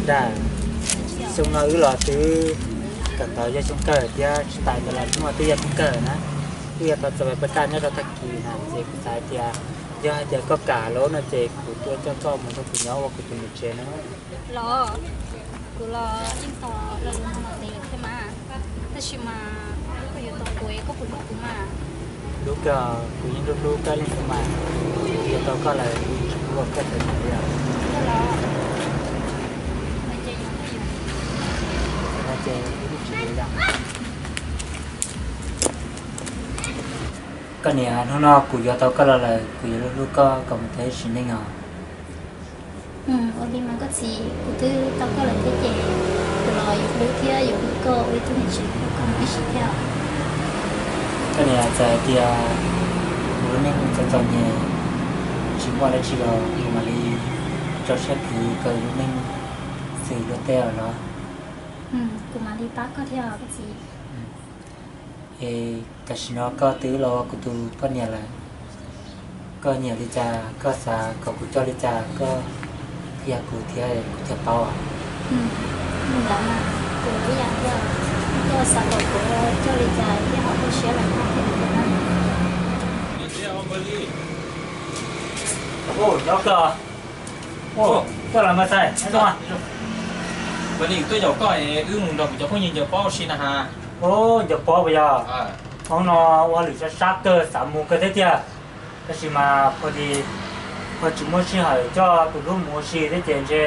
Dag, xyoo no wb los twb kawm ntawv yog xyoo kawg thiab, tsis tas ntawd los hnub no twb yog hnub kawg na. Wb yuav tau txais pab kaj nyob rau tag kis na, ces kuv xav hais tias yog hais tias koj kam los no ces kuv tuaj coj koj mus nrog kuv nyob ua kuv tus niam tsev na. Los, kuv los yeej tos lo lus no los ntev lawm thiab mas, tab sis mas koj yuav tau kuv es koj puas hlub kuv mas? Hlub kawg, kuv yeej hlub hlub koj li ntawd mas. Kuv yuav tau koj lawm kuv yeej tsis hlub koj txawm li os. Koj los, no ces yog koj yuav. Txawm no ces kuv yeej tsis yuav yom. Koj niam, hnub no kuv yuav tau koj los lawm, kuv yuav hlub hlub koj kom mus tau ib sim neej os. Ua li mas koj txiv, kuv twb tau koj lawm thiab ces kuv los yuav hlub thiab yuav hlub koj ua ib tug niam tsev hlub koj mus ib sim thiab. Koj niam, txawm hais tias kuv lub neej txom txom nyem, tsis muaj dab tsi los kuv mam li tso siab khwv kom lub neej xws luag tej os los. Kuv mam li pab koj thiab os koj txiv. Es tam sim no koj twb los ua kuv tus poj niam lawm, koj nyiam li cas, koj xav kom kuv coj li cas koj qhia kuv thiab kuv thiaj paub. Li ntawd mas kuv ib yam thiab, koj xav kom kuv coj li cas thiaj haum koj siab los koj qhia kuv thiab na. Nyob koj, koj los mas txais. Npawg Lis, tuaj yaum koj es wb mus nrog kuv cov phooj ywg ncaws pob ua si na has. Ub, ncaws pob puas yog? Hnub no ua hauj lwm sab sab kawg, xav mus kawg thiab tiag. Tab sis mas pog tsis muaj sij hawm coj tus hlub mus ua si thiab ces ntshe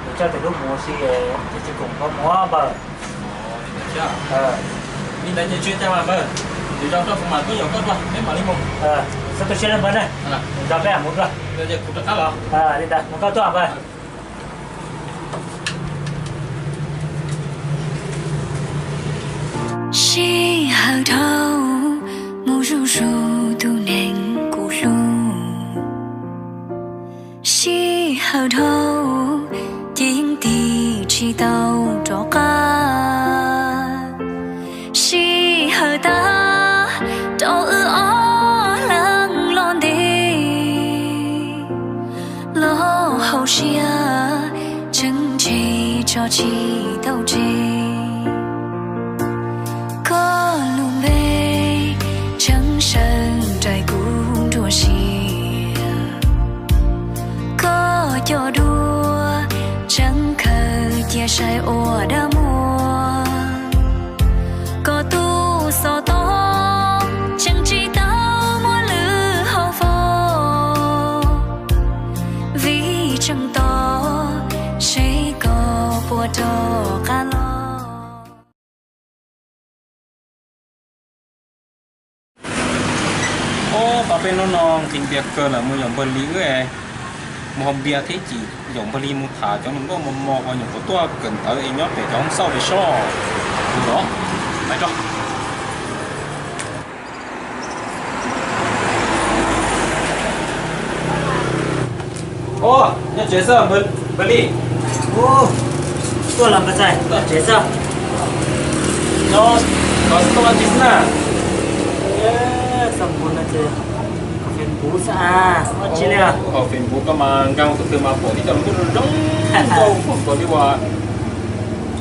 kuv coj tus hlub mus ua si es tsis koom nrog mus npawg. Li ntawd ces tsis ua cas mas npawg, lwm zaus koj kuv mam tuaj yaum koj dua, peb mam li mus. Txhob tu siab nawb npawg na, lwm zaus peb mam mus dua. Li ntawd mus koj tuaj npawg. Sij hawm dhau mus zuj zus tus neeg kuv hlub. Sij hawm dhau ces yeej tig tsis tau rov qab. Sij hawm tag rau wb ob leeg los ntev, los hauv siab tseem tseg tso tsis tau tseg. Koj lub npe tseem sawv nraim kuv nruab siab, koj cov duab tseem khaws cia saib ua dab muag. Koj tus xov tooj tseem tsis tau muaj lwm hauv fo, vim tseem tos seb koj puas rov qab los. Ob, pab peb hnub no nqhis npias kawg lawm, mus yaum npawg Lis wb, mus haus npias thiab ces yaum npawg Lis mus tham cov hluas nkauj mos mos uas nyuam qhuav tuaj kawm ntawv es nyob pem cov hoob xauj pem soj. Los, pais tso. Ub, nyob tsev xwb npawg Lis. Ub, tuaj los npawg Xais, nyob tsev xwb. Nyob, los xwb tuaj ua tsi xwb na? Xauj npus no ces haus Facebook xwb as, ua tsi li os. Haus Facebook koj mas nkag tus twg mas pom tib co hluas nkauj zoo zoo nkauj pom kom li uas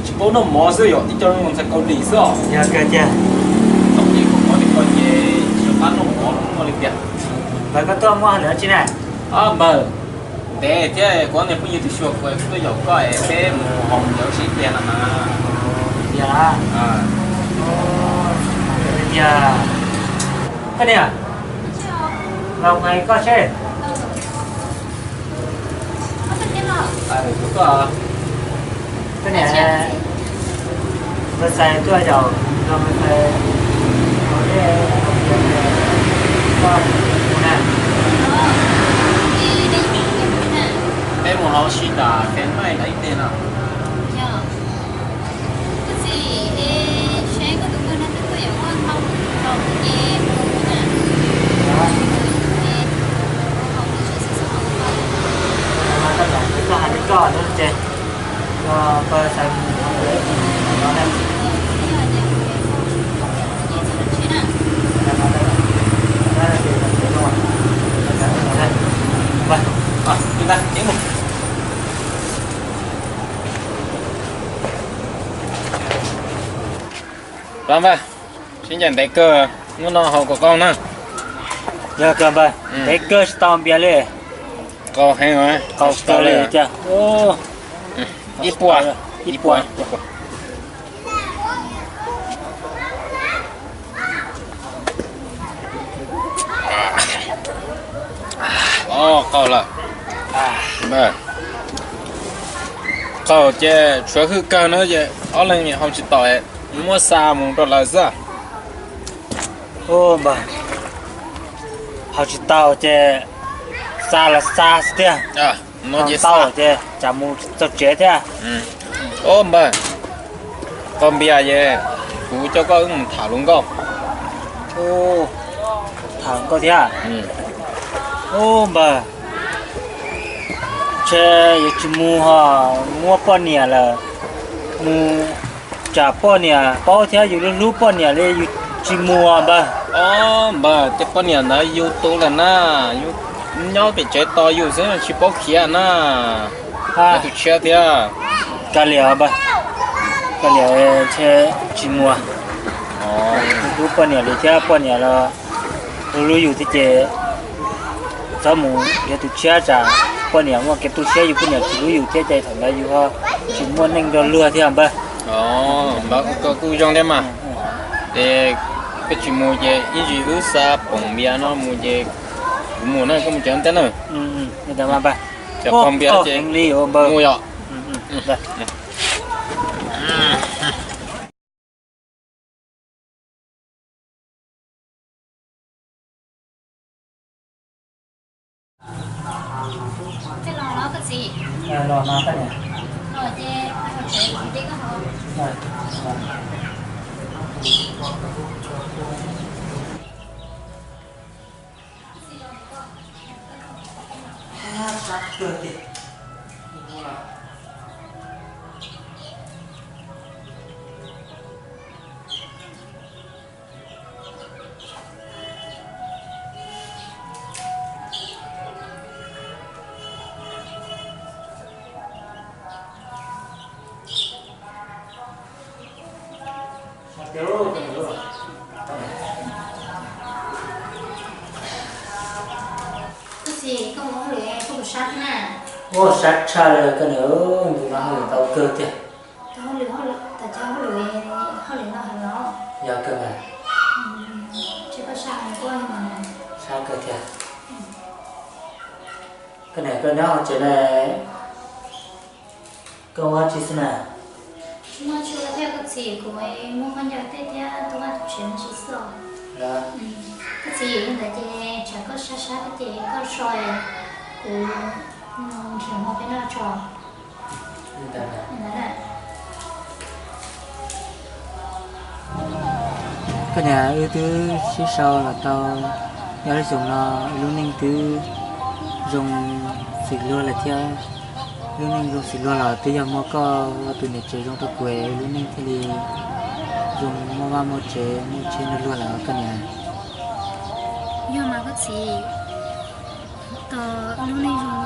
tsis paub noj mov xwb yom, tib co ntxhais Kaus Lim xwb os. Yog kawg tiag. Thaum ub kuv pom li ko ces tsis nco qab noj mov muaj li tiag. Npawg, koj tuaj muaj hauj lwm dab tsi na? Npawg, ntev thiab kuv ob niag phooj ywg twb xyuas kuv, kuv tuaj yaum koj es peb mus haus npias ua si ib pliag no mas. Tiag, tiag. Koj niam, los nqaim koj seb. Koj niam, npawg Xais tuaj yaum, npawg Xais, koj mus na. Peb mus haus ua si nram Fem Maij nram ib teg no. Koj hais li koj lawm ces, npawg Xais mus no na. Li ntawd ces mus. Npawg, sib ncaim ntev kawg, hnub no haus kom qaug na. Yog kawg npawg, ntev kawg tsis tau npias li. Qaug heev, qaug kawg li tiag. Ib puas, ib puas. Qaug lawm. Qaug ces tshuav hwj kawg na ces ob leeg haus tsis tau, muab xa mus rau lawv xwb. Npawg, haus tsis tau ces xa los xa xwb tiag. Tau ces tsam mus txog tsev thiab. Npawg, qaug npias ces kuv coj koj wb mus tham hluas nkauj. Tham hluas nkauj thiab. Npawg, ntshe yuav tsis mus ho, muaj poj niam lawm, mus tsam poj niam paub thiab yus hlub hlub poj niam li yus tsis mus npawg. Npawg, ces poj niam ntawd yus tus lawm na, yus nyob pem tsev tos yus xwb tsis paub khiav na. Tus tshiab thiab. Kav liam npawg, kav liam ntshe tsis mus. Hlub poj niam li thiab poj niam los hlub hlub yus thiab ces txhob mus yuav tus tshiab tsam poj niam muaj kev tu siab yus poj niam tsis hlub yus thiab ces thaum ntawd yus ho tsis muaj neej nrog luag thiab npawg. Npawg, koj kuj zoo thiab mas. Ces koj tsis mus ces ib tsam wb xa poom npias no mus ces kuv mus na, koj mus tsev ntej na. Cov poom npias ces mus yom. Koj txiv, koj mus hauj lwm koj puas sab thiab na? Ua sab tshaj li koj niam, ntu no hauj lwm ntau kawg tiag. Koj hauj lwm, koj hauj lwm, hauj lwm no heev los? Yog kawg mas. Tsis koj sab kawg tiag. Koj niam, koj nyob hauv tsev ne, koj ua dab tsi xwb na? Tsis muaj dab tsi ua thiab koj txiv, kuv muab khaub ncaws tej thiab tuaj vaj tuaj tsev me ntsis xwb os. Koj txiv, yog li ntawd ces tsam koj sab sab thiab ces koj so, kuv nrhiav hmo peb noj tso. Koj niam, wb twb sib sau los tau ib lub xyoos no, wb lub neej twb zoo xws luag lawm thiab. Lub neej zoo xws luag los twb yog muaj koj ua tus niam tsev zoo rau kuv, wb lub neej thiaj li zoo muaj vaj muaj tsev muaj tsheb nrog luag lawm koj niam. Yog mas koj txiv, tos wb lub neej zoo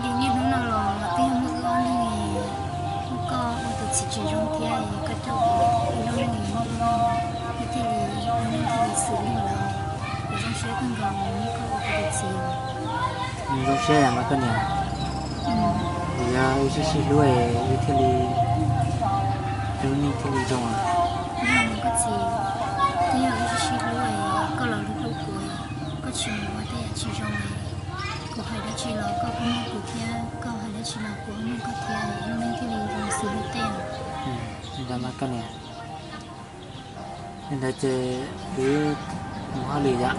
li niaj hnub no los twb yog muaj wb ob leeg, muaj koj ua tus txiv tsev zoo thiab koj coj kuv, wb lub neej muaj wb thiaj li, wb lub neej thiaj li xws li lawm. Kuv zoo siab kawg nkaus muaj koj ua kuv tus txiv. Zoo siab mas koj niam. Vim yog wb sib sib hlub es wb thiaj li, wb lub neej thiaj li zoo. Yog mas koj txiv, twb yog wb sib sib hlub es koj los hlub hlub kuv, koj tsis mus ua tej yam tsis zoo li. Kuv hais dab tsi los koj kuj mloog kuv thiab, koj hais dab tsi los kuv kuj mloog koj thiab, lub neej thiaj li zoo xws li tej. Ntawd mas koj niam. Li ntawd ces wb mus hauj lwm yom.